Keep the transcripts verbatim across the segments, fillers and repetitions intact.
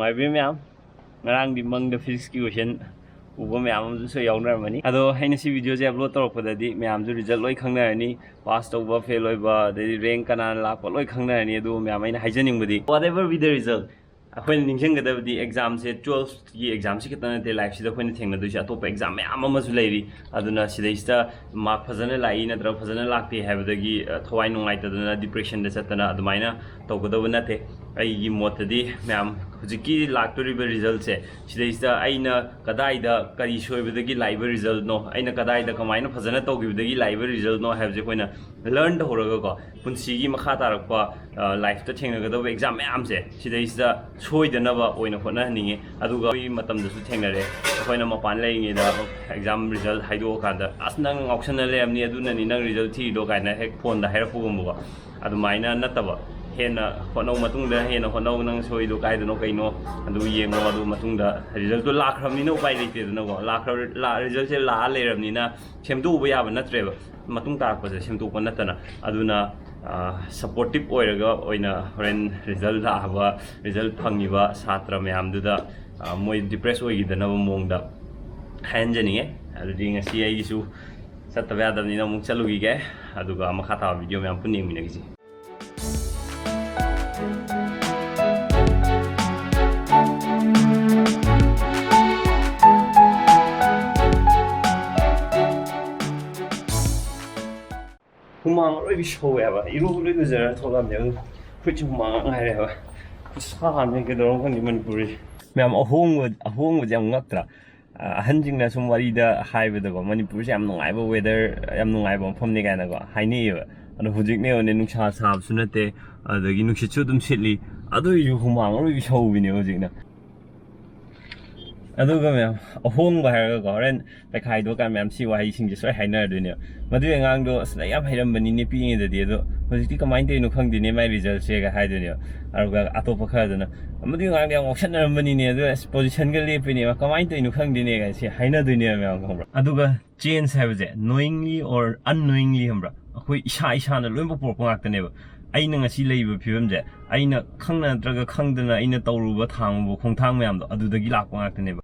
ꯍꯥꯏꯕꯤꯌꯨ ꯃꯌꯥꯝ, ꯉꯔꯥꯡꯗꯤ ꯃꯪꯗ ꯐꯤꯖꯤꯛꯁꯀꯤ ꯀꯣꯏꯁꯟ ꯎꯕ ꯃꯌꯥꯝ ꯑꯃꯁꯨ ꯌꯥꯎꯅꯔꯝꯃꯅꯤ꯫ ꯑꯗꯣ ꯑꯩꯅ ꯁꯤ ꯚꯤꯗꯤꯑꯣꯁꯦ ꯑꯞꯂꯣꯗ ꯇꯧꯔꯛꯄꯗꯗꯤ ꯃꯌꯥꯝꯁꯨ ꯔꯤꯖꯜ ꯂꯣꯏ ꯈꯪꯅꯔꯅꯤ, ꯄꯥꯁ ꯇꯧꯕ, ꯐꯦꯜ ꯑꯣꯏꯕ, ꯑꯗꯩꯗꯤ ꯔꯦꯡ ꯀꯅꯥꯅ ꯂꯥꯛꯄ ꯂꯣꯏ ꯈꯪꯅꯔꯅꯤ꯫ ꯑꯗꯨꯕꯨ ꯃꯌꯥꯝ, ꯑꯩꯅ ꯍꯥꯏꯖꯅꯤꯡꯕꯗꯤ, whatever be the result, ꯑꯩꯈꯣꯏꯅ ꯅꯤꯡꯁꯤꯡꯒꯗꯕꯗꯤ ꯑꯦꯛꯖꯥꯝꯁꯦ, ꯇꯨꯋꯦꯜꯐꯀꯤ ꯑꯦꯛꯖꯥꯝꯁꯤ ꯈꯛꯇ ꯅꯠꯇꯦ ꯂꯥꯏꯐꯁꯤꯗ ꯑꯩꯈꯣꯏꯅ ꯊꯦꯡꯅꯗꯣꯏꯁꯦ, ꯑꯇꯣꯞꯄ ꯑꯦꯛꯖꯥꯝ ꯃꯌꯥꯝ ꯑꯃꯁꯨ ꯂꯩꯔꯤ꯫ ꯑꯗꯨꯅ ꯁꯤꯗꯩꯁꯤꯗ ꯃꯥꯔꯛ ꯐꯖꯅ ꯂꯥꯛꯏ ꯅꯠꯇ꯭ꯔꯒ ꯐꯖꯅ ꯂꯥꯛꯇꯦ ꯍꯥꯏꯕꯗꯒꯤ, ꯑ, ꯊꯋꯥꯏ ꯅꯨꯡꯉꯥꯏꯇꯗꯅ ꯗꯤꯄ꯭ꯔꯦꯁꯟꯗ ꯆꯠꯇꯅ ꯑꯗꯨꯃꯥꯏꯅ ꯇꯧꯒꯗꯕ ꯅꯠꯇꯦ꯫ ꯑꯩꯒꯤ ꯃꯣꯠꯇꯗꯤ ꯃꯌꯥꯝ, ꯍꯧꯖꯤꯛꯀꯤ ꯂꯥꯛꯇꯣꯔꯤꯕ ꯔꯤꯖꯜꯁꯦ, ꯁꯤꯗꯩꯁꯤꯗ ꯑꯩꯅ ꯀꯗꯥꯏꯗ ꯀꯔꯤ ꯁꯣꯏꯕꯗꯒꯤ ꯂꯥꯛꯏꯕ ꯔꯤꯖꯜꯅꯣ, ꯑꯩꯅ ꯀꯗꯥꯏꯗ ꯀꯃꯥꯏꯅ ꯐꯖꯅ ꯇꯧꯈꯤꯕꯗꯒꯤꯀꯣ, ꯂꯥꯛꯏꯕ ꯔꯤꯖꯜꯅꯣ ꯍꯥꯏꯕꯁꯦ ꯑꯩꯈꯣꯏꯅ ꯂꯔꯟ ꯇꯧꯍꯧꯔꯒꯀꯣ, ꯄꯨꯟꯁꯤꯒꯤ ꯃꯈꯥ ꯇꯥꯔꯛꯄ, ꯑ, ꯂꯥꯏꯐꯇ ꯊꯦꯡꯅꯒꯗꯕ ꯑꯦꯛꯖꯥꯝ ꯃꯌꯥꯝꯁꯦ ꯁꯤꯗꯩꯁꯤꯗ ꯁꯣꯏꯗꯅꯕ ꯑꯣꯏꯅ ꯍꯣꯠꯅꯍꯟꯅꯤꯡꯉꯤ꯫ ꯑꯗꯨꯒ ꯑꯩꯈꯣꯏ ꯃꯇꯝꯗꯁꯨ ꯊꯦꯡꯅꯔꯦ, ꯑꯩꯈꯣꯏꯅ ꯃꯄꯥꯟ ꯂꯩꯔꯤꯉꯩꯗ ꯑꯦꯛꯖꯥꯝ ꯔꯤꯖꯜ ꯍꯥꯏꯗꯣꯛꯑꯀꯥꯟꯗ, "ꯑꯁ, ꯅꯪ ꯉꯥꯎꯁꯟꯅ ꯂꯩꯔꯝꯅꯤ, ꯑꯗꯨꯅꯅꯤ ꯅꯪ ꯔꯤꯖꯜ ꯊꯤꯔꯤꯗꯣ" ꯀꯥꯏꯅ ꯍꯦꯛ ꯐꯣꯟꯗ ꯍꯥꯏꯔꯛꯄꯒꯨꯝꯕꯀꯣ꯫ ꯑꯗꯨꯃꯥꯏꯅ ꯅꯠꯇꯕ, ꯍꯦꯟꯅ ꯍꯣꯠꯅꯧ, ꯃꯇꯨꯡꯗ ꯍꯦꯟꯅ ꯍꯣꯠꯅꯧ, ꯅꯪ ꯁꯣꯏꯗꯣ ꯀꯥꯏꯗꯅꯣ ꯀꯩꯅꯣ, ꯑꯗꯨ ꯌꯦꯡꯉꯣ꯫ ꯑꯗꯨ ꯃꯇꯨꯡꯗ ꯔꯤꯖꯜꯇꯣ ꯂꯥꯛꯈ꯭ꯔꯕꯅꯤꯅ ꯎꯄꯥꯏ ꯂꯩꯇꯦꯗꯅꯀꯣ꯫ ꯂꯥꯛꯈ꯭ꯔ-, ꯂꯥ-, ꯔꯤꯖꯜꯁꯦ ꯂꯥꯛꯑ ꯂꯩꯔꯕꯅꯤꯅ ꯁꯦꯝꯗꯣꯛꯎꯕ ꯌꯥꯕ ꯅꯠꯇ꯭ꯔꯦꯕ, ꯃꯇꯨꯡ ꯇꯥꯔꯛꯄꯁꯦ ꯁꯦꯝꯗꯣꯛꯄ ꯅꯠꯇꯅ꯫ ꯑꯗꯨꯅ, ꯑ, ꯁꯞꯄꯣꯔꯇꯤꯞ ꯑꯣꯏꯔꯒ ꯑꯣꯏꯅ ꯍꯣꯔꯦꯟ ꯔꯤꯖꯜ ꯂꯥꯛꯑꯕ, ꯔꯤꯖꯜ ꯐꯪꯉꯤꯕ ꯁꯥꯇ꯭ꯔ ꯃꯌꯥꯝꯗꯨꯗ, ꯑ, ꯃꯣꯏ ꯗꯤꯄ꯭ꯔꯦꯁ ꯑꯣꯏꯈꯤꯗꯅꯕ ꯃꯑꯣꯡꯗ ꯍꯥꯏꯍꯟꯖꯅꯤꯡꯉꯦ꯫ ꯑꯗꯨꯗꯤ ꯉꯁꯤ ꯑꯩꯒꯤꯁꯨ ꯆꯠꯇꯕ ꯌꯥꯗꯕꯅꯤꯅ ꯑꯃꯨꯛ ꯆꯠꯂꯨꯈꯤꯒꯦ, ꯑꯗꯨꯒ ꯃꯈꯥ ꯇꯥꯕ ꯚꯤꯗꯤꯑꯣ ꯃꯌꯥꯝ ꯄꯨꯟꯅ ꯌꯦꯡꯃꯤꯟꯅꯈꯤꯁꯤ꯫ ꯍꯨꯃꯥꯡ ꯑꯔꯣꯏꯕꯤ ꯁꯧꯋꯦꯕ, ꯏꯔꯨ ꯂꯣꯏ ꯂꯨꯖꯔ ꯊꯣꯛꯂꯛꯑꯕꯅꯦ, ꯑꯗꯨ ꯐꯨꯔꯤꯠꯁꯦ ꯍꯨꯃꯥꯡ ꯉꯥꯛ ꯉꯥꯏꯔꯦꯕ꯫ ꯈꯨꯠꯁꯥ ꯑꯃꯅꯦ, ꯀꯩꯗꯧꯔꯝꯅꯣ ꯈꯪꯗꯦ ꯃꯅꯤꯄꯨꯔꯁꯦ꯫ ꯃꯌꯥꯝ, ꯑꯍꯣꯡꯕ, ꯑꯍꯣꯡꯕꯁꯦ ꯌꯥꯝ ꯉꯛꯇ꯭ꯔꯥ? ꯑ, ꯑꯍꯟꯁꯤꯡꯅ ꯁꯨꯝ ꯋꯥꯔꯤꯗ ꯍꯥꯏꯕꯗꯀꯣ, ꯃꯅꯤꯄꯨꯔꯁꯦ ꯌꯥꯝ ꯅꯨꯡꯉꯥꯏꯕ ꯋꯦꯗꯔ, ꯌꯥꯝ ꯅꯨꯡꯉꯥꯏꯕ ꯃꯐꯝꯅꯤ ꯀꯥꯏꯅꯀꯣ ꯍꯥꯏꯅꯩꯌꯦꯕ꯫ ꯑꯗꯣ ꯍꯧꯖꯤꯛꯅꯦ ꯌꯦꯡꯉꯨꯅꯦ, ꯅꯨꯡꯁꯥ ꯁꯥꯕꯁꯨ ꯅꯠꯇꯦ, ꯑꯗꯒꯤ ꯅꯨꯡꯁꯤꯠꯁꯨ ꯑꯗꯨꯝ ꯁꯤꯠꯂꯤ, ꯑꯗꯨ ꯑꯣꯏꯔꯁꯨ ꯍꯨꯃꯥꯡ ꯑꯔꯣꯏꯕꯤ ꯁꯧꯕꯤꯅꯦ ꯍꯧꯖꯤꯛꯅ꯫ ꯑꯗꯨꯒ ꯃꯌꯥꯝ, ꯑꯍꯣꯡꯕ ꯍꯥꯏꯔꯒꯀꯣ, ꯍꯣꯔꯦꯟ ꯄꯩꯈꯥ ꯍꯥꯏꯗꯣꯛꯑꯀꯥꯟꯗ ꯃꯌꯥꯝ ꯁꯤ ꯋꯥꯍꯩꯁꯤꯡꯁꯦ ꯁꯣꯏ ꯍꯥꯏꯅꯔꯗꯣꯏꯅꯦꯕ꯫ "ꯃꯗꯨꯒꯤ ꯑꯉꯥꯡꯗꯣ ꯑꯁ ꯂꯥꯏꯔꯤꯛ ꯌꯥꯝ ꯍꯩꯔꯝꯕꯅꯤꯅꯦ ꯄꯤꯛꯏꯉꯩꯗꯗꯤ, ꯑꯗꯣ ꯍꯧꯖꯤꯛꯇꯤ ꯀꯃꯥꯏꯅ ꯇꯧꯔꯤꯅꯣ ꯈꯪꯗꯦꯅꯦ ꯃꯥꯏ ꯔꯤꯖꯜꯁꯦꯒ" ꯍꯥꯏꯗꯣꯏꯅꯦꯕ꯫ ꯑꯗꯨꯒ ꯑꯇꯣꯞꯄ ꯈꯔꯗꯨꯅ, "ꯃꯗꯨꯒꯤ ꯑꯉꯥꯡꯗꯣ ꯌꯥꯝ ꯉꯥꯎꯁꯟꯅꯔꯝꯕꯅꯤꯅꯦ, ꯑꯗꯣ ꯑꯁ ꯄꯣꯖꯤꯁꯟꯒ ꯂꯦꯞꯄꯤꯅꯦ, ꯀꯃꯥꯏꯅ ꯇꯧꯔꯤꯅꯣ ꯈꯪꯗꯦꯅꯦ" ꯀꯥꯏꯅ ꯁꯤ ꯍꯥꯏꯅꯗꯣꯏꯅꯦꯕ ꯃꯌꯥꯝ, ꯈꯪꯕ꯭ꯔꯥ? ꯑꯗꯨꯒ ꯆꯦꯟꯖ ꯍꯥꯏꯕꯁꯦ, knowingly or unknowingly, ꯈꯪꯕ꯭ꯔꯥ, ꯑꯩꯈꯣꯏ ꯏꯁꯥ ꯏꯁꯥꯅ ꯂꯣꯏꯅꯃꯛ ꯄꯨꯔꯛꯄ ꯉꯥꯛꯇꯅꯦꯕ꯫ ꯑꯩꯅ ꯉꯁꯤ ꯂꯩꯔꯤꯕ ꯐꯤꯕꯝꯁꯦ ꯑꯩꯅ ꯈꯪꯅ ꯅꯠꯇ꯭ꯔꯒ ꯈꯪꯗꯅ ꯑꯩꯅ ꯇꯧꯔꯨꯕ ꯊꯥꯡꯉꯨꯕ ꯈꯣꯡꯊꯥꯡ ꯃꯌꯥꯝꯗꯣ ꯑꯗꯨꯗꯒꯤ ꯂꯥꯛꯄ ꯉꯥꯛꯇꯅꯦꯕ꯫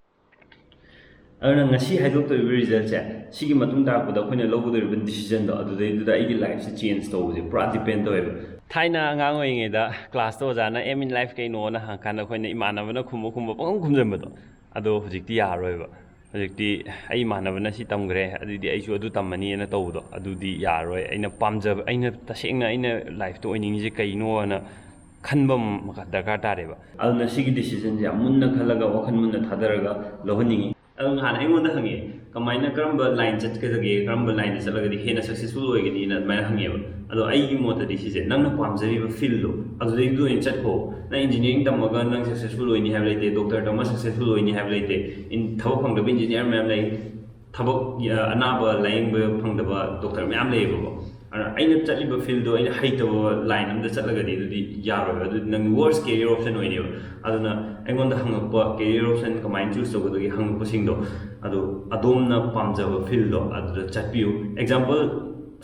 ꯑꯗꯨꯅ ꯉꯁꯤ ꯍꯥꯏꯗꯣꯛꯇꯣꯔꯤꯕ resultꯁꯦ ꯁꯤꯒꯤ ꯃꯇꯨꯡ ꯇꯥꯔꯛꯄꯗ ꯑꯩꯈꯣꯏꯅ ꯂꯧꯒꯗꯧꯔꯤꯕ decisionꯗꯣ ꯑꯗꯨꯗꯩꯗꯨꯗ ꯑꯩꯒꯤ lifeꯁꯦ change ꯇꯧꯕꯁꯦ ꯄꯨꯔꯥ depend ꯇꯧꯋꯦꯕ꯫ ꯊꯥꯏꯅ ꯑꯉꯥꯡ ꯑꯣꯏꯔꯤꯉꯩꯗ classꯇ ꯑꯣꯖꯥꯅ "Aim in life ꯀꯩꯅꯣꯅ?" ꯍꯪꯉꯀꯥꯟꯗ ꯑꯩꯈꯣꯏꯅ ꯏꯃꯥꯟꯅꯕꯅ ꯈꯨꯝꯕ ꯈꯨꯝꯕ ꯄꯪꯈꯨꯝ ꯈꯨꯝꯖꯟꯕꯗꯣ, ꯑꯗꯣ ꯍꯧꯖꯤꯛꯇꯤ ꯌꯥꯔꯔꯣꯏꯕ꯫ ꯍꯧꯖꯤꯛꯇꯤ ꯑꯩ ꯏꯃꯥꯟꯅꯕꯅ ꯁꯤ ꯇꯝꯈ꯭ꯔꯦ ꯑꯗꯨꯗꯤ ꯑꯩꯁꯨ ꯑꯗꯨ ꯇꯝꯃꯅꯤꯅ ꯇꯧꯕꯗꯣ ꯑꯗꯨꯗꯤ ꯌꯥꯔꯔꯣꯏ꯫ ꯑꯩꯅ ꯄꯥꯝꯖꯕ, ꯑꯩꯅ ꯇꯁꯦꯡꯅ ꯑꯩꯅ lifeꯇ ꯑꯣꯏꯅꯤꯡꯉꯤꯁꯦ ꯀꯩꯅꯣꯅ ꯈꯟꯕ ꯑꯃ ꯗꯔꯀꯥꯔ ꯇꯥꯔꯦꯕ꯫ ꯑꯗꯨꯅ ꯁꯤꯒꯤ decisionꯁꯦ ꯌꯥꯝ ꯃꯨꯟꯅ ꯈꯜꯂꯒ ꯋꯥꯈꯜ ꯃꯨꯟꯅ ꯊꯥꯗꯔꯒ ꯂꯧꯍꯟꯅꯤꯡꯉꯤ꯫ ꯑꯗꯨ ꯅꯍꯥꯟ ꯑꯩꯉꯣꯟꯗ ꯍꯪꯉꯦ, "ꯀꯃꯥꯏꯅ, ꯀꯔꯝꯕ line ꯆꯠꯀꯗꯒꯦ, ꯀꯔꯝꯕ lineꯗ ꯆꯠꯂꯒꯗꯤ ꯍꯦꯟꯅ successful ꯑꯣꯏꯒꯅꯤꯅ?" ꯑꯗꯨꯃꯥꯏꯅ ꯍꯪꯉꯦꯕ꯫ ꯑꯗꯣ ꯑꯩꯒꯤ ꯃꯣꯠꯇꯗꯤ ꯁꯤꯁꯦ, ꯅꯪꯅ ꯄꯥꯝꯖꯔꯤꯕ fieldꯗꯣ ꯑꯗꯨꯗꯩꯗꯨꯗ ꯑꯣꯏꯅ ꯆꯠꯈꯣ꯫ ꯅꯪ engineering ꯇꯝꯃꯒ ꯅꯪ successful ꯑꯣꯏꯅꯤ ꯍꯥꯏꯕ ꯂꯩꯇꯦ, doctor ꯇꯝꯃ successful ꯑꯣꯏꯅꯤ ꯍꯥꯏꯕ ꯂꯩꯇꯦ꯫ ꯏꯟ-, ꯊꯕꯛ ꯐꯪꯗꯕ engineer ꯃꯌꯥꯝ ꯂꯩ, ꯊꯕꯛ, ꯑ, ꯑꯅꯥꯕ ꯂꯥꯌꯦꯡꯕ ꯐꯪꯗꯕ doctor ꯃꯌꯥꯝ ꯂꯩꯌꯦꯕꯀꯣ꯫ ꯑꯗꯨꯅ ꯑꯩꯅ ꯆꯠꯂꯤꯕ fieldꯗꯣ ꯑꯩꯅ ꯍꯩꯇꯕ line ꯑꯝꯗ ꯆꯠꯂꯒꯗꯤ ꯑꯗꯨꯗꯤ ꯌꯥꯔꯣꯏꯕ, ꯑꯗꯨꯗꯤ ꯅꯪ worst career option ꯑꯣꯏꯅꯦꯕ꯫ ꯑꯗꯨꯅ ꯑꯩꯉꯣꯟꯗ ꯍꯪꯉꯛꯄ career option ꯀꯃꯥꯏꯅ choose ꯇꯧꯒꯗꯒꯦ ꯍꯪꯉꯛꯄꯁꯤꯡꯗꯣ, ꯑꯗꯣ ꯑꯗꯣꯝꯅ ꯄꯥꯝꯖꯕ fieldꯗꯣ ꯑꯗꯨꯗ ꯆꯠꯄꯤꯌꯨ꯫ Example,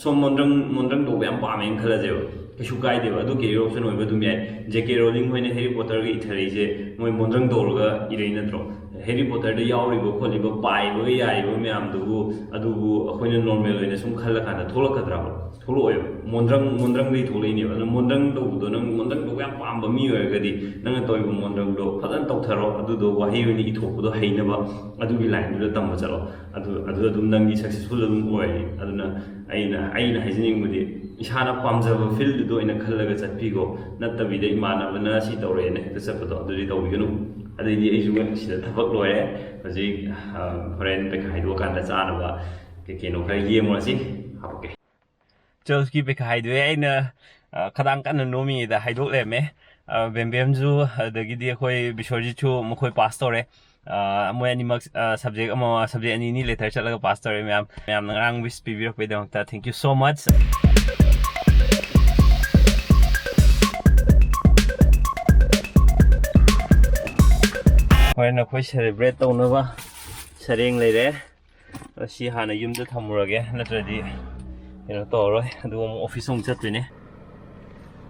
ꯁꯣꯝ ꯃꯣꯟꯗ꯭ꯔꯪ, ꯃꯣꯟꯗ꯭ꯔꯪ ꯇꯧꯕ ꯌꯥꯝ ꯄꯥꯝꯃꯦꯅ ꯈꯜꯂꯁꯦꯕ, ꯀꯩꯁꯨ ꯀꯥꯏꯗꯦꯕ, ꯑꯗꯨ career option ꯑꯣꯏꯕ ꯑꯗꯨꯝ ꯌꯥꯏ꯫ J K Rowling ꯍꯣꯏꯅ Harry Potterꯒ ꯏꯊꯔꯛꯏꯁꯦ ꯃꯣꯏ ꯃꯣꯟꯗ꯭ꯔꯪ ꯇꯧꯔꯒ ꯏꯔꯛꯏ ꯅꯠꯇ꯭ꯔꯣ? Harry Potterꯗ ꯌꯥꯎꯔꯤꯕ ꯈꯣꯠꯂꯤꯕ ꯄꯥꯏꯕꯒ ꯌꯥꯏꯕ ꯃꯌꯥꯝꯗꯨꯕꯨ, ꯑꯗꯨꯕꯨ ꯑꯩꯈꯣꯏꯅ normal ꯑꯣꯏꯅ ꯁꯨꯝ ꯈꯜꯂꯀꯥꯟꯗ ꯊꯣꯛꯂꯛꯀꯗ꯭ꯔꯕ? ꯊꯣꯛꯂꯛꯑꯣꯏꯕ꯫ ꯃꯣꯟꯗ꯭ꯔꯪ, ꯃꯣꯟꯗ꯭ꯔꯪꯗꯒꯤ ꯊꯣꯛꯂꯛꯏꯅꯦꯕ꯫ ꯑꯗꯨꯅ ꯃꯣꯟꯗ꯭ꯔꯪ ꯇꯧꯕꯗꯣ, ꯅꯪ ꯃꯣꯟꯗ꯭ꯔꯪ ꯇꯧꯕ ꯌꯥꯝ ꯄꯥꯝꯕ ꯃꯤ ꯑꯣꯏꯔꯒꯗꯤ, ꯅꯪꯅ ꯇꯧꯔꯤꯕ ꯃꯣꯟꯗ꯭ꯔꯪꯗꯣ ꯐꯖꯅ ꯇꯧꯊꯔꯣ, ꯑꯗꯨꯗꯣ ꯋꯥꯍꯩ ꯑꯣꯏꯅ ꯏꯊꯣꯛꯄꯗꯣ ꯍꯩꯅꯕ ꯑꯗꯨꯒꯤ lineꯗꯨꯗ ꯇꯝꯕ ꯆꯠꯂꯣ꯫ ꯑꯗꯨ, ꯑꯗꯨꯗ ꯑꯗꯨꯝ ꯅꯪꯒꯤ successful ꯑꯗꯨꯝ ꯑꯣꯏꯔꯅꯤ꯫ ꯑꯗꯨꯅ ꯑꯩꯅ, ꯑꯩꯅ ꯍꯥꯏꯖꯅꯤꯡꯕꯗꯤ, ꯏꯁꯥꯅ ꯄꯥꯝꯖꯕ fieldꯗꯨꯗ ꯑꯣꯏꯅ ꯈꯜꯂꯒ ꯆꯠꯄꯤꯈꯣ, ꯅꯠꯇꯕꯤꯗ ꯏꯃꯥꯟꯅꯕꯅ ꯁꯤ ꯇꯧꯔꯛꯑꯦꯅ ꯍꯦꯛꯇ ꯆꯠꯄꯗꯣ ꯑꯗꯨꯗꯤ ꯇꯧꯕꯤꯒꯅꯨ꯫ ꯑꯗꯩꯗꯤ ꯑꯩꯁꯨ ꯁꯤꯗ ꯊꯕꯛ ꯂꯣꯏꯔꯦ꯫ ꯍꯧꯖꯤꯛ, ꯑ, ꯍꯣꯔꯦꯟ ꯄꯩꯈꯥ ꯍꯥꯏꯗꯣꯛꯑꯀꯥꯟꯗ ꯆꯥꯅꯕ ꯀꯩ ꯀꯩꯅꯣ ꯈꯔ ꯌꯦꯡꯉꯨꯔꯁꯤ, ꯍꯥꯄꯛꯀꯦ꯫ Twelveꯀꯤ ꯄꯩꯈꯥ ꯍꯥꯏꯗꯣꯛꯑꯦ꯫ ꯑꯩꯅ, ꯑ, ꯈꯗꯥꯡ ꯀꯟꯅ ꯅꯣꯝꯃꯤꯉꯩꯗ ꯍꯥꯏꯗꯣꯛ ꯂꯩꯔꯝꯃꯦ꯫ ꯑ, ꯕꯦꯝꯕꯦꯝꯁꯨ, ꯑꯗꯒꯤꯗꯤ ꯑꯩꯈꯣꯏ ꯕꯤꯁ꯭ꯋꯔꯖꯤꯠꯁꯨ, ꯃꯈꯣꯏ pass ꯇꯧꯔꯦ꯫ ꯑ, ꯃꯣꯏ ꯑꯅꯤꯃꯛ, ꯑ, subject ꯑꯃ, subject ꯑꯅꯤ ꯑꯅꯤ letter ꯆꯠꯂꯒ pass ꯇꯧꯔꯦ ꯃꯌꯥꯝ꯫ ꯃꯌꯥꯝꯅ ꯉꯔꯥꯡ wish ꯄꯤꯕꯤꯔꯛꯄꯒꯤꯗꯃꯛꯇ thank you so much꯫ ꯍꯣꯔꯦꯟ ꯑꯩꯈꯣꯏ celebrate ꯇꯧꯅꯕ ꯁꯔꯦꯡ ꯂꯩꯔꯦ꯫ ꯑꯁꯤ ꯍꯥꯟꯅ ꯌꯨꯝꯗ ꯊꯝꯃꯨꯔꯒꯦ, ꯅꯠꯇ꯭ꯔꯗꯤ ꯀꯩꯅꯣ ꯇꯧꯔꯔꯣꯏ꯫ ꯑꯗꯨꯒ ꯑꯃꯨꯛ office ꯑꯃꯨꯛ ꯆꯠꯇꯣꯏꯅꯦ꯫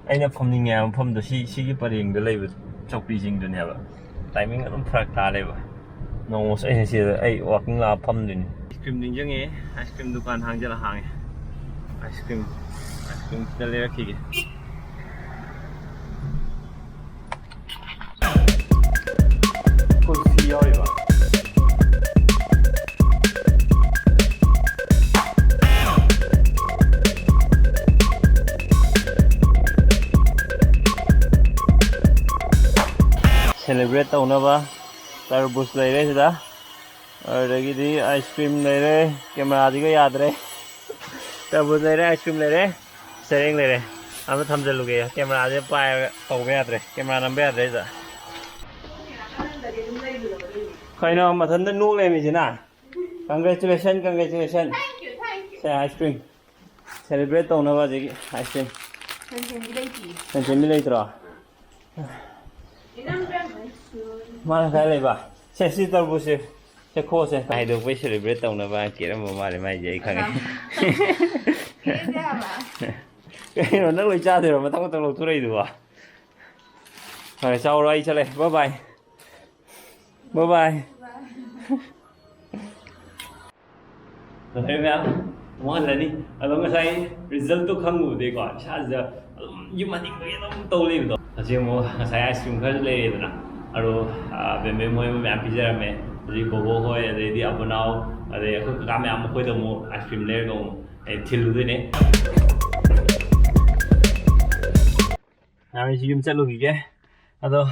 ꯑꯩꯅ ꯐꯝꯅꯤꯡꯉꯦ ꯍꯥꯏꯕ ꯃꯐꯝꯗꯣ ꯁꯤ, ꯁꯤꯒꯤ ꯄꯔꯦꯡꯗ ꯂꯩꯕ ꯆꯧꯀ꯭ꯔꯤꯁꯤꯡꯗꯨꯅꯦꯕ꯫ ꯇꯥꯏꯃꯤꯡ ꯑꯗꯨꯝ ꯐꯔꯛ ꯇꯥ ꯂꯩꯕ꯫ ꯅꯣꯡꯃꯁꯨ ꯑꯩꯅ ꯁꯤꯗ ꯑꯩ ꯋꯥꯛꯀꯤꯡ ꯂꯥꯛꯑ ꯐꯝꯗꯣꯏꯅꯤ꯫ ꯑꯥꯏꯁ ꯀ꯭ꯔꯤꯝ ꯅꯤꯡꯁꯤꯡꯉꯦ꯫ ꯑꯥꯏꯁ ꯀ꯭ꯔꯤꯝ ꯗꯨꯀꯥꯟ ꯍꯥꯡꯖꯜꯂ ꯍꯥꯡꯉꯦ꯫ ꯑꯥꯏꯁ ꯀ꯭ꯔꯤꯝ, ꯑꯥꯏꯁ ꯀ꯭ꯔꯤꯝ ꯈꯤꯇ ꯂꯩꯔꯛꯈꯤꯒꯦ꯫ ꯀꯨꯜꯐꯤ ꯌꯥꯎꯔꯤꯕ꯫ ꯁꯦꯂꯦꯕ꯭ꯔꯦꯠ ꯇꯧꯅꯕ ꯇꯔꯕꯨꯖ ꯂꯩꯔꯦ ꯁꯤꯗ, ꯑꯗꯨꯗꯒꯤꯗꯤ ꯑꯥꯏꯁ ꯀ꯭ꯔꯤꯝ ꯂꯩꯔꯦ꯫ ꯀꯦꯃꯦꯔꯥꯗꯤꯒ ꯌꯥꯗ꯭ꯔꯦ꯫ ꯇꯔꯕꯨꯖ ꯂꯩꯔꯦ, ꯑꯥꯏꯁ ꯀ꯭ꯔꯤꯝ ꯂꯩꯔꯦ, ꯁꯔꯦꯡ ꯂꯩꯔꯦ꯫ ꯑꯃ ꯊꯝꯖꯜꯂꯨꯒꯦ, ꯀꯦꯃꯦꯔꯥꯁꯦ ꯄꯥꯏꯔꯒ ꯇꯧꯕ ꯌꯥꯗ꯭ꯔꯦ, ꯀꯦꯃꯦꯔꯥ ꯅꯝꯕ ꯌꯥꯗ꯭ꯔꯦ ꯁꯤꯗ꯫ ꯀꯩꯅꯣ ꯃꯊꯟꯇ ꯅꯣꯛ ꯂꯩꯔꯝꯃꯤꯁꯤꯅ? Congratulation, congratulation. Thank you, thank you. ꯁꯦ, ꯑꯥꯏꯁ ꯀ꯭ꯔꯤꯝ꯫ ꯁꯦꯂꯦꯕ꯭ꯔꯦꯠ ꯇꯧꯅꯕ ꯑꯗꯒꯤ ꯑꯥꯏꯁ ꯀ꯭ꯔꯤꯝ꯫ ꯁꯟꯁꯦꯟꯗꯤ ꯂꯩꯇꯤꯌꯦ꯫ ꯁꯟꯁꯦꯟꯗꯤ ꯂꯩꯇ꯭ꯔꯣ? ꯏꯅꯝ ꯕꯦꯝꯃ꯫ ꯃꯥꯅ ꯀꯥꯏ ꯂꯩꯕ? ꯁꯦ, ꯁꯤ ꯇꯔꯕꯨꯖꯁꯦ꯫ ꯁꯦ, ꯈꯣꯁꯦ꯫ ꯍꯥꯏꯗꯣꯛꯄꯩ ꯁꯦꯂꯦꯕ꯭ꯔꯦꯠ ꯇꯧꯅꯕ ꯀꯦꯔꯝꯕ ꯃꯥꯜꯂꯦ ꯃꯥꯏꯁꯦ, ꯑꯩ ꯈꯪꯉꯦ꯫ ꯀꯦꯔꯦ ꯍꯥꯏꯕ꯫ ꯀꯩꯅꯣ, ꯅꯪ ꯂꯣꯏ ꯆꯥꯗꯣꯏꯔꯣ? ꯃꯊꯪ ꯃꯊꯪ ꯂꯧꯊꯣꯔꯛꯏꯗꯨꯕꯣ? ꯐꯔꯦ, ꯆꯥꯎꯔꯣ, ꯑꯩ ꯆꯠꯂꯦ꯫ Bye bye. Bye bye. ꯐꯖꯔꯦ ꯃꯌꯥꯝ, ꯑꯃꯨꯛ ꯍꯜꯂꯅꯤ꯫ ꯑꯗꯣ ꯉꯁꯥꯏ ꯔꯤꯖꯜꯇꯣ ꯈꯪꯉꯨꯕꯗꯩꯀꯣ ꯏꯁꯥꯁꯤꯗ ꯑꯗꯨꯝ ꯌꯨꯝ ꯍꯟꯅꯤꯡꯕꯒꯤ ꯑꯗꯨꯝ ꯇꯧ ꯂꯩꯕꯗꯣ꯫ ꯍꯧꯖꯤꯛ ꯑꯃꯨꯛ ꯉꯁꯥꯏ ꯑꯥꯏꯁ ꯀ꯭ꯔꯤꯝ ꯈꯔꯁꯨ ꯂꯩꯔꯦꯗꯅ, ꯑꯗꯣ, ꯑ, ꯕꯦꯝꯕꯦꯝ ꯍꯣꯏ ꯃꯌꯥꯝ ꯄꯤꯖꯔꯝꯃꯦ꯫ ꯍꯧꯖꯤꯛ ꯕꯣꯕꯣꯛ ꯍꯣꯏ, ꯑꯗꯩꯗꯤ ꯑꯕꯨꯅꯥꯎ, ꯑꯗꯩ ꯑꯩꯈꯣꯏ ꯀꯀꯥ ꯃꯌꯥꯝ ꯃꯈꯣꯏꯗ ꯑꯃꯨꯛ ꯑꯥꯏꯁ ꯀ꯭ꯔꯤꯝ ꯂꯩꯔꯒ ꯑꯃꯨꯛ ꯑꯩ ꯊꯤꯜꯂꯨꯗꯣꯏꯅꯦ꯫ ꯃꯌꯥꯝ, ꯑꯩꯁꯨ ꯌꯨꯝ ꯆꯠꯂꯨꯈꯤꯒꯦ꯫ ꯑꯗꯣ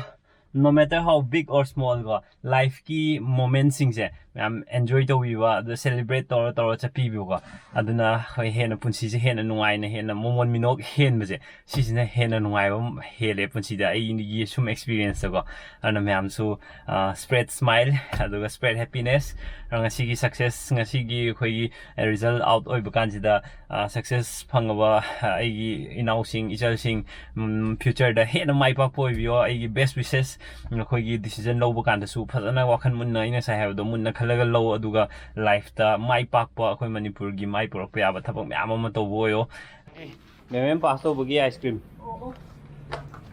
no matter how big or small ꯀꯣ, ꯂꯥꯏꯐꯀꯤ ꯃꯣꯃꯦꯟꯁꯤꯡꯁꯦ ꯃꯌꯥꯝ ꯑꯦꯟꯖꯣꯏ ꯇꯧꯕꯤꯕ, ꯑꯗꯨ ꯁꯦꯂꯦꯕ꯭ꯔꯦꯠ ꯇꯧꯔ ꯇꯧꯔ ꯆꯠꯄꯤꯕꯀꯣ꯫ ꯑꯗꯨꯅ ꯑꯩꯈꯣꯏ ꯍꯦꯟꯅ ꯄꯨꯟꯁꯤꯁꯦ ꯍꯦꯟꯅ ꯅꯨꯡꯉꯥꯏꯅ, ꯍꯦꯟꯅ ꯃꯣꯃꯣꯟ ꯃꯤꯅꯣꯛ ꯍꯦꯟꯕꯁꯦ, ꯁꯤꯁꯤꯅ ꯍꯦꯟꯅ ꯅꯨꯡꯉꯥꯏꯕ ꯑꯃ ꯍꯦꯜꯂꯦ ꯄꯨꯟꯁꯤꯗ, ꯑꯩꯒꯤ ꯁꯨꯝ ꯑꯦꯛꯁꯄꯤꯔꯤꯌꯦꯟꯁꯇꯀꯣ꯫ ꯑꯗꯨꯅ ꯃꯌꯥꯝꯁꯨ, ꯑ, spread smile ꯑꯗꯨꯒ spread happiness꯫ ꯑꯗꯣ ꯉꯁꯤꯒꯤ ꯁꯛꯁꯦꯁ, ꯉꯁꯤꯒꯤ ꯑꯩꯈꯣꯏꯒꯤ ꯔꯤꯖꯜ ꯑꯥꯎꯠ ꯑꯣꯏꯕ ꯀꯥꯟꯁꯤꯗ, ꯑ, ꯁꯛꯁꯦꯁ ꯐꯪꯉꯕ, ꯑ, ꯑꯩꯒꯤ ꯏꯅꯥꯎꯁꯤꯡ, ꯏꯆꯜꯁꯤꯡ, ꯎꯝ, ꯐ꯭ꯌꯨꯆꯔꯗ ꯍꯦꯟꯅ ꯃꯥꯏ ꯄꯥꯛꯄ ꯑꯣꯏꯕꯤꯌꯣ꯫ ꯑꯩꯒꯤ ꯕꯦꯁ ꯋꯤꯁꯦꯁ꯫ ꯅꯈꯣꯏꯒꯤ ꯗꯤꯁꯤꯖꯟ ꯂꯧꯕ ꯀꯥꯟꯗꯁꯨ ꯐꯖꯅ ꯋꯥꯈꯜ ꯃꯨꯟꯅ, ꯑꯩꯅ ꯉꯁꯥꯏ ꯍꯥꯏꯕꯗꯣ, ꯃꯨꯟꯅ ꯈꯜꯂꯒ ꯂꯧ, ꯑꯗꯨꯒ ꯂꯥꯏꯐꯇ ꯃꯥꯏ ꯄꯥꯛꯄ, ꯑꯩꯈꯣꯏ ꯃꯅꯤꯄꯨꯔꯒꯤ ꯃꯥꯏ ꯄꯨꯔꯛꯄ ꯌꯥꯕ ꯊꯕꯛ ꯃꯌꯥꯝ ꯑꯃ ꯇꯧꯕ ꯑꯣꯏꯌꯣ꯫ ꯃꯦꯝ ꯃꯦꯝ ꯄꯥꯁ ꯇꯧꯕꯒꯤ ꯑꯥꯏꯁ ꯀ꯭ꯔꯤꯝ꯫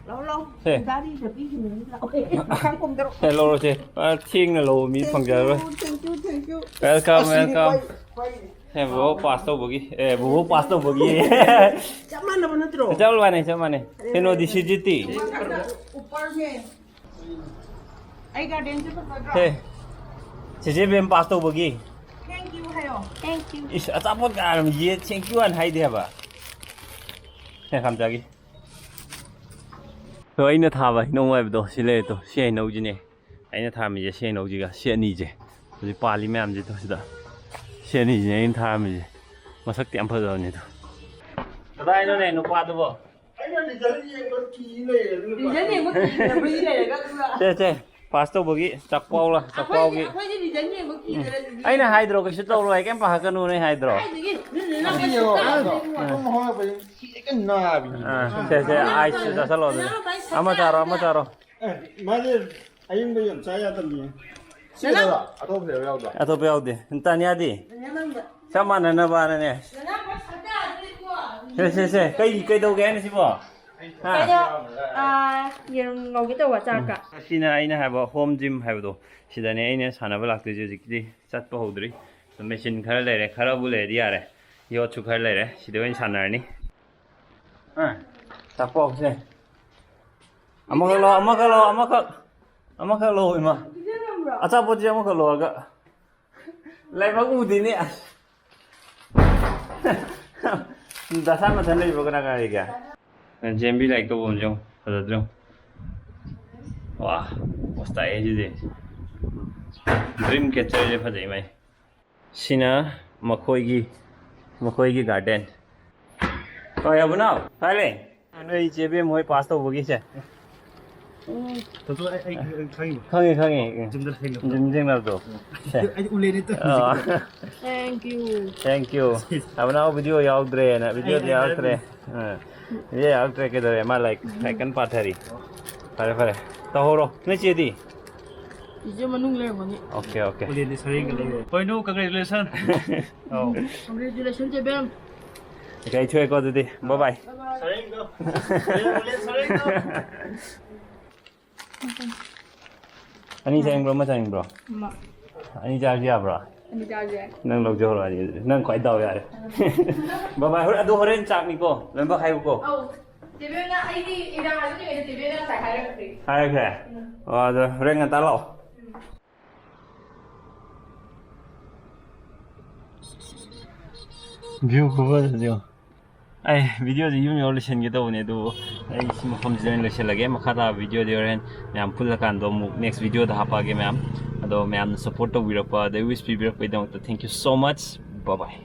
ꯂꯧ ꯂꯧ꯫ ꯁꯦ꯫ ꯒꯥꯔꯤꯗ ꯄꯤꯈꯤꯕꯅꯤ ꯂꯥꯛꯑꯣ꯫ ꯈꯥꯡ ꯄꯨꯝꯗꯔꯣ꯫ ꯁꯦ ꯂꯧꯔꯣꯁꯦ꯫ ꯑ, ꯊꯦꯡꯅ ꯂꯧꯕ ꯃꯤ ꯐꯪꯖꯔꯔꯣꯏ꯫ Thank you, thank you, thank you. Welcome, ꯑꯁꯤꯗꯤ welcome. ꯈ꯭ꯋꯥꯏ- ꯈ꯭ꯋꯥꯏ- ꯁꯦ ꯕꯣꯕꯣ ꯄꯥꯁ ꯇꯧꯕꯒꯤ꯫ ꯑꯦ ꯕꯣꯕꯣ ꯄꯥꯁ ꯇꯧꯕꯒꯤ꯫ ꯆꯞ ꯃꯥꯟꯅꯕ ꯅꯠꯇ꯭ꯔꯣ? ꯆꯞ ꯃꯥꯟꯅꯩ ꯆꯞ ꯃꯥꯟꯅꯩ꯫ ꯀꯩꯅꯣꯗꯤ ꯁꯤꯖꯤꯇꯤ꯫ ꯃꯊꯛꯇ ꯎꯄꯔ ꯃꯦꯟ꯫ ꯑꯩ ꯒꯥꯔꯗꯦꯟꯁꯦ ꯐꯖꯗ꯭ꯔꯣ? ꯁꯦ꯫ ꯆꯦꯆꯦ ꯕꯦꯝ ꯄꯥꯁ ꯇꯧꯕꯒꯤ꯫ Thank you ꯍꯥꯏꯌꯣ꯫ Thank you. ꯏꯁ ꯑꯆꯥꯄꯣꯠ ꯀꯌꯥ ꯌꯦ thank you ꯍꯥꯏꯅ ꯍꯥꯏꯗꯦ ꯍꯥꯏꯕ꯫ ꯁꯦ ꯈꯥꯝꯆꯥꯒꯤ꯫ ꯑꯗꯣ ꯑꯩꯅ ꯊꯥꯕ ꯍꯩꯅꯧ ꯍꯥꯏꯕꯗꯣ ꯁꯤ ꯂꯩꯔꯦ ꯇꯣ꯫ ꯁꯤ ꯍꯩꯅꯧꯁꯤꯅꯦ꯫ ꯑꯩꯅ ꯊꯥꯔꯝꯃꯤꯁꯦ ꯁꯤ ꯍꯩꯅꯧꯁꯤꯒ ꯁꯤ ꯑꯅꯤꯁꯦ꯫ ꯍꯧꯖꯤꯛ ꯄꯥꯜꯂꯤ ꯃꯌꯥꯝꯁꯤꯗꯣ ꯁꯤꯗ꯫ ꯁꯤ ꯑꯅꯤꯁꯤꯅꯦ ꯑꯩꯅ ꯊꯥꯔꯝꯃꯤꯁꯦ꯫ ꯃꯁꯛꯇꯤ ꯌꯥꯝ ꯐꯖꯕꯅꯤꯗꯣ꯫ ꯀꯗꯥꯏꯅꯣꯅꯦ ꯅꯨꯄꯥꯗꯨꯕꯣ? ꯑꯩꯅ ꯔꯤꯖꯜ ꯌꯦꯡꯕ ꯀꯤ ꯂꯩꯔꯦ ꯑꯗꯨ ꯅꯨꯄꯥꯗꯣ꯫ ꯔꯤꯖꯜ ꯌꯦꯡꯕ ꯀꯤꯗꯅ ꯍꯨꯏ ꯂꯩꯔꯒ ꯑꯗꯨꯒ꯫ ꯁꯦ ꯁꯦ ꯄꯥꯁ ꯇꯧꯕꯒꯤ ꯆꯥꯛꯄꯥꯎꯂ ꯑꯩꯈꯣꯏꯗꯤ ꯆꯥꯛꯄꯥꯎꯒꯤ꯫ ꯑꯩꯈꯣꯏꯗꯤ ꯔꯤꯖꯜ ꯌꯦꯡꯕ ꯀꯤꯗꯅ ꯑꯗꯨꯗꯤ꯫ ꯑꯩꯅ ꯍꯥꯏꯗ꯭ꯔꯣ ꯀꯩꯁꯨ ꯇꯧꯔꯣꯏ ꯀꯩꯝ ꯄꯥꯈꯠꯀꯅꯨꯅ ꯑꯩ ꯍꯥꯏꯗ꯭ꯔꯣ꯫ ꯀꯥꯏꯗꯒꯤ? ꯅꯪ ꯅꯪ ꯁꯤ ꯀꯩꯁꯨ ꯌꯦꯡꯉꯣ ꯑꯥ ꯇꯧꯔꯣꯏ꯫ ꯇꯨꯝ ꯍꯧꯒꯠꯂꯛꯄꯁꯦ ꯁꯤ ꯍꯦꯛꯇ ꯅꯥꯕꯤꯅꯦ꯫ ꯑꯥ, ꯁꯦ ꯁꯦ ꯑꯥꯏꯁꯁꯨ ꯆꯥꯁꯤꯜꯂꯣ ꯑꯗꯨꯗꯤ꯫ ꯑꯃ ꯆꯥꯔꯣ ꯑꯃ ꯆꯥꯔꯣ꯫ ꯑꯦ ꯃꯥꯁꯦ ꯑꯌꯤꯡꯕ ꯌꯥꯝ ꯆꯥ ꯌꯥꯗꯕꯅꯤꯌꯦ꯫ ꯁꯤꯗ ꯑꯇꯣꯞꯄ ꯐ꯭ꯂꯦꯕꯔ ꯌꯥꯎꯗ꯭ꯔꯣ? ꯑꯇꯣꯞꯄ ꯌꯥꯎꯗꯦ꯫ ꯇꯥꯅꯤꯌꯥꯗꯤ? ꯆꯞ ꯃꯥꯟꯅꯅꯕꯅꯅꯦ꯫ ꯁꯦ ꯁꯦ ꯁꯦ ꯀꯩ ꯀꯩꯗꯧꯒꯦ ꯍꯥꯏꯅꯣ ꯁꯤꯕꯣ? ꯍꯥ? ꯑꯩꯗꯣ ꯑꯥ, ꯌꯦꯔꯨꯝ ꯉꯧꯒꯦ ꯇꯧꯕ ꯆꯥꯛꯀ꯫ ꯁꯤꯅ ꯑꯩꯅ ꯍꯥꯏꯕ ꯍꯣꯝ ꯖꯤꯝ ꯍꯥꯏꯕꯗꯣ ꯁꯤꯗꯅꯦ ꯑꯩꯅ ꯁꯥꯟꯅꯕ ꯂꯥꯛꯇꯣꯏꯁꯦ꯫ ꯍꯧꯖꯤꯛꯀꯤꯗꯤ ꯆꯠꯄ ꯍꯧꯗ꯭ꯔꯤ꯫ ꯃꯦꯆꯤꯟ ꯈꯔ ꯂꯩꯔꯦ, ꯈꯔꯕꯨ ꯂꯩꯔꯗꯤ ꯌꯥꯔꯦ꯫ ꯌꯣꯠꯁꯨ ꯈꯔ ꯂꯩꯔꯦ, ꯁꯤꯗ ꯑꯣꯏꯅ ꯁꯥꯟꯅꯔꯅꯤ꯫ ꯑꯥ, ꯆꯥꯛꯄꯥꯎꯁꯦ꯫ ꯑꯃꯈꯛ ꯂꯧ, ꯑꯃꯈꯛ ꯂꯧ, ꯑꯃꯈꯛ꯫ ꯑꯃꯈꯛ ꯂꯧ ꯏꯃꯥ꯫ ꯑꯆꯥꯄꯣꯠꯁꯦ ꯑꯃꯈꯛ ꯂꯧꯔꯒ꯫ ꯂꯥꯏꯕꯛ ꯎꯗꯦꯅꯦ ꯑꯁ꯫ ꯗꯁꯥ ꯃꯊꯟ ꯂꯩꯕ꯭ꯔꯣ ꯀꯅꯥ ꯀꯅꯥ ꯂꯩꯒꯦ? ꯖꯦꯝꯕꯤ ꯂꯥꯏꯔꯤꯛ ꯇꯧꯕ ꯑꯃ ꯌꯦꯡꯉꯨ꯫ ꯐꯖꯗ꯭ꯔꯣ? ꯋꯥ, ꯄꯣꯁ ꯇꯥꯏꯌꯦ ꯁꯤꯗꯤ꯫ ꯗ꯭ꯔꯤꯝ ꯀꯦꯆꯔꯁꯦ ꯐꯖꯩ ꯃꯥꯏ꯫ ꯁꯤꯅ ꯃꯈꯣꯏꯒꯤ ꯃꯈꯣꯏꯒꯤ ꯒꯥꯔꯗꯦꯟ꯫ ꯍꯣꯏ ꯑꯕꯨꯅꯥꯎ ꯀꯥꯏ ꯂꯩ? ꯅꯣꯏ ꯏꯆꯦ ꯕꯦꯝ ꯍꯣꯏ ꯄꯥꯁ ꯇꯧꯕꯒꯤꯁꯦ꯫ ꯇꯣꯇꯣ ꯑꯩ ꯑꯩ ꯈꯪꯉꯤꯕ꯫ ꯈꯪꯉꯤ ꯈꯪꯉꯤ꯫ ꯖꯤꯝꯗ ꯊꯦꯡꯅꯕ꯫ ꯖꯤꯝ ꯊꯦꯡꯅꯕꯗꯣ꯫ ꯑꯩꯗꯤ ꯎꯂꯦꯅꯦ ꯇ-꯫ ꯑꯥ꯫ Thank you. Thank you. ꯑꯕꯨꯅꯥꯎ video ꯌꯥꯎꯗ꯭ꯔꯦꯅ videoꯗꯤ ꯌꯥꯎꯔꯛꯇ꯭ꯔꯦ꯫ Ah. Video ꯌꯥꯎꯔꯛꯇ꯭ꯔꯦ ꯀꯩꯗꯧꯔꯦ? ꯃꯥ ꯂꯥꯏꯔꯤꯛ ꯂꯥꯏꯔꯤꯛ ꯀꯟꯅ ꯄꯥꯊꯔꯤ꯫ ꯐꯔꯦ ꯐꯔꯦ꯫ ꯇꯧꯍꯧꯔꯣ꯫ ꯅꯣꯏ ꯆꯦꯗꯤ? ꯏꯆꯦ ꯃꯅꯨꯡ ꯂꯩꯔꯝꯒꯅꯤ꯫ Okay okay꯫ ꯎꯂꯦꯅꯦ ꯁꯔꯦꯡꯒ ꯂꯩꯔꯦ꯫ ꯍꯣꯏ ꯅꯨ congratulation꯫ ꯑꯧ꯫ Congratulations ꯏꯆꯦꯕꯦꯝ꯫ ꯀꯩ ꯊꯣꯛꯑꯦꯀꯣ ꯑꯗꯨꯗꯤ, bye bye. ꯑꯅꯤ ꯆꯥꯅꯤꯡꯕ꯭ꯔꯣ, ꯑꯃ ꯆꯥꯅꯤꯡꯕ꯭ꯔꯣ? ꯑꯅꯤ ꯆꯥꯔꯁꯨ ꯌꯥꯕ꯭ꯔꯣ? ꯑꯅꯤ ꯆꯥꯔꯁꯨ ꯌꯥꯏ. ꯅꯪ ꯂꯧꯖꯍꯧꯔꯣ ꯑꯅꯤ ꯑꯗꯨꯗꯤ. ꯅꯪ ꯈ꯭ꯋꯥꯏ ꯗꯥꯎ ꯌꯥꯔꯦ. Bye bye. ꯍꯣꯔꯦꯟ, ꯑꯗꯨ ꯍꯣꯔꯦꯟ ꯆꯥꯛꯅꯤꯀꯣ, ꯂꯣꯏꯅꯃꯛ ꯍꯥꯏꯌꯨꯀꯣ. ꯑꯧ. ꯆꯦꯕꯦꯝꯅ ꯑꯩꯗꯤ ꯏꯔꯥ ꯍꯥꯏꯗ꯭ꯔꯤꯉꯩꯗ ꯆꯦꯕꯦꯝꯅ ꯉꯁꯥꯏ ꯍꯥꯏꯔꯛꯈ꯭ꯔꯦ. ꯍꯥꯏꯔꯛꯈ꯭ꯔꯦ? ꯎꯝ. ꯑꯣ, ꯑꯗꯣ ꯍꯣꯔꯦꯟ ꯉꯟꯇꯥ ꯂꯥꯛꯑꯣ. View ꯈꯨꯐꯖꯁꯦ ꯌꯦꯡꯉꯣ. ꯑꯩ videoꯁꯦ ꯌꯨꯝ ꯌꯧꯔ ꯂꯣꯏꯁꯤꯟꯒꯦ ꯇꯧꯕꯅꯦ, ꯑꯗꯨꯕꯨ ꯑꯩ ꯁꯤ ꯃꯐꯝꯁꯤꯗ ꯑꯣꯏꯅ ꯂꯣꯏꯁꯤꯜꯂꯒꯦ. ꯃꯈꯥ ꯇꯥꯕ videoꯗꯤ ꯍꯣꯔꯦꯟ ꯃꯌꯥꯝ ꯄꯨꯜꯂꯀꯥꯟꯗ ꯑꯃꯨꯛ next videoꯗ ꯍꯥꯞꯄꯛꯑꯒꯦ ꯃꯌꯥꯝ. ꯑꯗꯣ ꯃꯌꯥꯝꯅ support ꯇꯧꯕꯤꯔꯛꯄ, ꯑꯗꯩ wish ꯄꯤꯕꯤꯔꯛꯄꯒꯤꯗꯃꯛꯇ thank you so much. Bye bye.